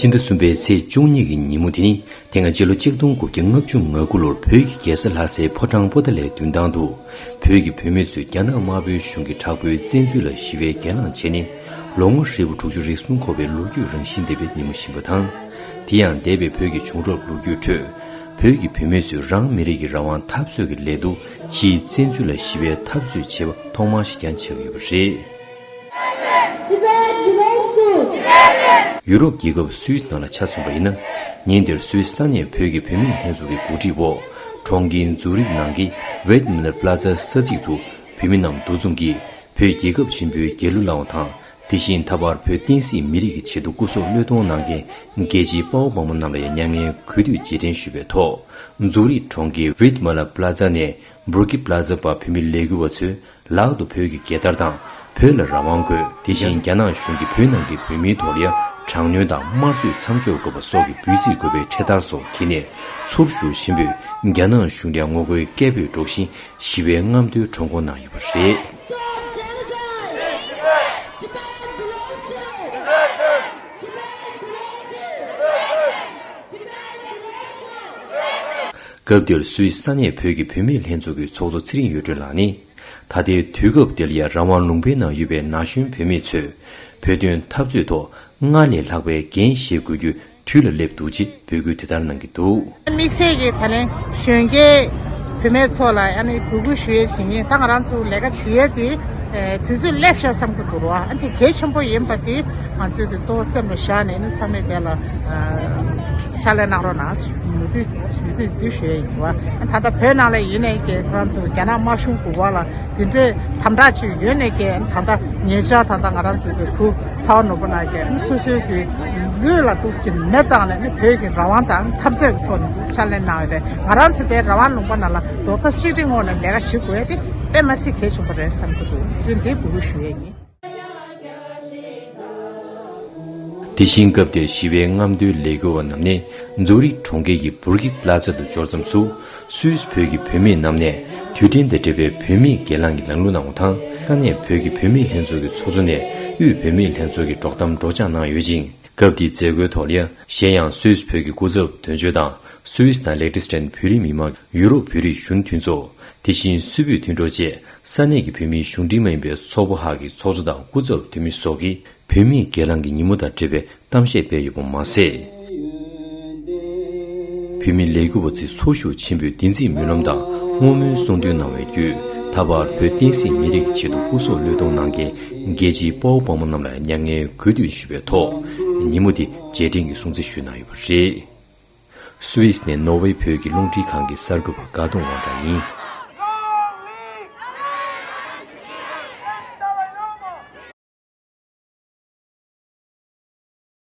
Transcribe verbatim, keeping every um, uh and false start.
ཕྱི་ཟླ་གསུམ་པའི་ཚེས་བཅུ་གཉིས་ཀྱི་ཉིན་མོ་དེ་ནི་དེ་སྔ་སྤྱི་ལོ་གཅིག་སྟོང་དགུ་བརྒྱ་ལྔ་བཅུ་ང་དགུ་ལོར་བོད་ཀྱི་རྒྱལ་ས་ལྷ་སའི་ཕོ་བྲང་པོ་ཏཱ་ལའི་མདུན་ཐང་དུ་བོད་ཀྱི་བུད་མེད་ཚོས་རྒྱ་ནག་དམར་པོའི་གཞུང་གི་དྲག་པོའི་བཙན་འཛུལ་ལ་ཞི་བའི་གྱེན་ལངས་བྱས་ནས་ལོ་ངོ་ཧྲིལ་པོ་དྲུག་ཅུ་རེ་གསུམ་འཁོར་བའི་ལོ་རྒྱུས་རང་བཞིན་ལྡན་པའི་ཉིན་མོ་ཞིག་ཡིན་པ་དང་། དེ་ཡང་འདས་པའི་བོད་ཀྱི་བྱུང་རབས་ལོ་རྒྱུས་ཁྲོད་བོད་ཀྱི་བུད་མེད་ཚོས་རང་མི་རིགས་ཀྱི་རང་དབང་འཐབ་རྩོད་ཀྱི་སླད་དུ་ཕྱིའི་བཙན་འཛུལ་ལ་ཞི་བའི་འཐབ་རྩོད་བྱས་པ་ཐོག་མ་ཞིག་ཀྱང་ཆགས་ཡོད་པ་རེད། Tibet belongs to Tibetans. ཡུ་རོབ་རྒྱལ་ཁབ་སུད་སི་ནང་ལ་ཆ་མཚོན་པ་ཡིན་ན། ཉིན་དེར་སུད་སི་ས་གནས་བོད་ཀྱི་བུད་མེད་ལྷན་ཚོགས་ཀྱི་གོ་སྒྲིག་འོག་གྲོང་ཁྱེར་ཛུ་རིག་ནང་གི་Windmüller Plaza ས་ཚིགས་སུ་བུད་མེད་རྣམས་འདུ་འཛོམས་ཀྱིས་བོད་རྒྱལ་ཁབ་ཆེན་པོའི་རྒྱལ་གླུ་བླངས་པ་དང་། དེ་བཞིན་ད་བར་བོད་བསྟན་སྲིད་མི་རིགས་ཀྱི་ཆེད་དུ་སྐུ་སྲོག་བློས་གཏོང་གནང་མཁན་རྒྱལ་གཅེས་དཔའ་བོ་དཔའ་མོ་རྣམས་ལ་ཡང་མྱ་ངན་གུས་འདུད་རྗེས་དྲན་ཞུས་པའི་ཐོག་ཛུ་རིག་གྲོང་ཁྱེར་Windmüller Plaza ནས་Brücke Plaza བར་བུད་མེད་ལས་འགུལ་བ་ཚོས། ལག་ཏུ་བོད་ཀྱི་རྒྱལ་དར་དང་བོད་ལ་རང་དབང་དགོས། དེ་བཞིན་རྒྱ་ནག་གཞུང་གིས་བོད་ནང་གི་བོད་མིའི་ཐོག་ལ་དྲག་གནོན་དང་དམར་གསོད་མཚམས་འཇོག་དགོས་པ་སོགས་ཀྱི་འབོད་ཚིག་འཁོད་པའི་འཕྲེད་དར་སོགས་འཁྱེར་ནས་ཚུར་བཞུགས་ཆེན་པོས་རྒྱ་ནག་གཞུང་ལ་ངོ་རྒོལ་སྐད་འབོད་སྒྲོག་བཞིན་ཞི་བའི་རྔམ་སྟོན་ཁྲོམ་སྐོར་གནང་ཡོད་པ་རེད། སྐབས་དེར་སུད་སི་ས་གནས་བོད་ཀྱི་བུད་མེད་ལྷན་ཚོགས་ཀྱི་ཚོགས་གཙོ་ཚེ་རིང་གཡུ་སྒྲོན་ལགས་ནི། ད་ལྟའི་དུས་སྐབས་འདིར་ཡང་རང་དབང་ལུང་པའི་ནང་ཡོད་པའི་ན་གཞོན་བུད་མེད་ཚོས་བོད་དོན་འཐབ་རྩོད་ཐོག་སྔར་ལས་ལྷག་པའི་འགན་བཞེས་དགོས་རྒྱུའི་དུས་ལ་སླེབས་འདུག་ཅེས་འབོད་སྐུལ་དེ་ལྟར་གནང་གི་འདུག། དམིགས་བསལ་གྱི་ད་ལན་གཞོན་སྐྱེས་བུད་མེད་ཚོ་ལ་ཨ་ནི་འབོད་སྐུལ་ཞུ་ཡས་ཞིག་ཡིན། ད་ང་རང་ཚོ་ལས་ཀ་བྱེད་ཡས་དེ་དུས་ཚོད་སླེབས་ཤག་བསམ་གྱི་འདུག་རོ། ཨ་དེ་གལ་ཆེན་པོ་ཡིན་པ་དེ་ང་ཚོས་ཀྱི་གཙོ་བོ་སེམས་ལ་བཞག་ནས་ནི་ཚང་མས་དེ་ལ་ཕྱག་ལས་གནང་རོགས་གནང་ཞུ་དུས་ཞུ་དུས་འདི་ཞུ་ཡས་ཡིན་རོ། ད་ལྟ་བོད་ནང་ལ་ཡིན་ནའི་ཀྱི་ཁོ་རང་ཚོ་རྒྱ་ནག་དམར་གཞུང་གི་འོག་ལ་དེ་འདྲའི་དམ་དྲག་ཅིག་ཡོད་ནས་ཀྱི་ད་ལྟ་ཉེ་ཆར་ད་ལྟ་ང་རང་ཚོ་གི་བུ་ཚ་བ་ནོར་བུ་ན་ཀྱི་སོ་སོའི་གི་ལུས་ལ་འདུག་ཅིག་མེ་བཏང་ནས་ནི་བོད་ཀྱི་རང་དབང་དང་འཐབ་རྩོད་ཀྱི་ཐོག་ནས་འདུག་ཕྱག་ལས་གནང་ཡོད་རེད། ང་རང་ཚོ་དེ་རང་དབང་ལུང་པ་ནང་ལ་རྡོག་རྩ་གཅིག་སྒྲིལ་ངང་ནས་ལས་ཀ་བྱེད་དགོས་ཡ་དེ་དཔེ་མ་སྲིད་གལ་ཆེན་པོ་རེད་བསམ་གྱི་འདུག་དེ་རིང་འདི་འབོད་སྐུལ་ཞུ་ཡས་ཡིན། དེ་བཞིན་སྐབས་དེར་ཞི་བའི་རྔམ་སྟོན་ལས་འགུལ་བ་རྣམས་ནས་ཛུ་རིག་གྲོང་ཁྱེར་གྱི་འབུར་གྱི་པླ་ཛ་དུ་འབྱོར་མཚམས་སུ་སུད་སི་བོད་ཀྱི་བུད་མེད་རྣམས་ནས་དུས་དྲན་དང་འབྲེལ་བའི་བུད་མེད་སྒེར་ལངས་ཀྱི་ལམ་ལུགས་གནང་བ་དང་། ས་གནས་བོད་ཀྱི་བུད་མེད་ལྷན་ཚོགས་ཀྱི་ཚོགས་གཙོ་ནས་དབུས་བོད་མེད་ལྷན་ཚོགས་ཀྱི་སྒྲོག་གཏམ་སྒྲོག་སྦྱང་གནང་ཡོད་ཅིང་། སྐབས་དེའི་མཛད་སྒོའི་ཐོག་ལ་ཡང་གཞན་ཡང་སུད་སི་བོད་ཀྱི་སྐུ་ཚབ་དོན་གཅོད་དང་སུད་སི་དང་ལེག་ཏི་སི་ཊན་བོད་རིགས་མི་མང་། ཡུ་རོབ་བོད་རིགས་གཞོན་མཐུན་ཚོགས། དེ་བཞིན་སུད་བོད་མཐུན་གྲོགས་བཅས་ས་གནས་ཀྱི་བོད་མིའི་གཞུང་འབྲེལ་མ་ཡིན་པའི་ཚོགས་པ་ཁག་གི་ཚོགས་གཙོ་དང་སྐུ་ཚབ་འཐུས་མི་སོགས་ཀྱིས་བུད་མེད་སྒེར་ལངས་ཀྱི་ཉིན་མོ་དང་འབྲེལ་བའི་གཏམ་བཤད་སྤེལ་ཡོད་པ་མ་ཟད། བུད་མེད་ལས་འགུལ་བ་ཚོས་ཚོར་ཤུགས་ཆེན་པོས་བདེན་ཚིག་སྨོན་ལམ་དང་བསྔོ་སྨོན་གསུང་འདོན་གནང་བའི་བརྒྱུད། ད་བར་བོད་བསྟན་སྲིད་མི་རིགས་ཀྱི་ཆེད་དུ་སྐུ་སྲོག་བློས་གཏོང་གནང་མཁན་རྒྱལ་གཅེས་དཔའ་བོ་དཔའ་མོ་རྣམས་ལ་མྱ་ངན་གུས་འདུད་ཞུས་པའི་ཐོག་ཉིན་མོ་འདི་རྗེས་དྲན་གྱི་སྲུང་བརྩི་ཞུས་གནང་ཡོད་པ་རེད། སུད་སི་ནས་ནོར་ཝེ་བོད་ཀྱི་རླུང་འཕྲིན་ཁང་གི་གསར་འགོད་པ་དགའ་གདོང་དབང་གྲགས་ཡིན།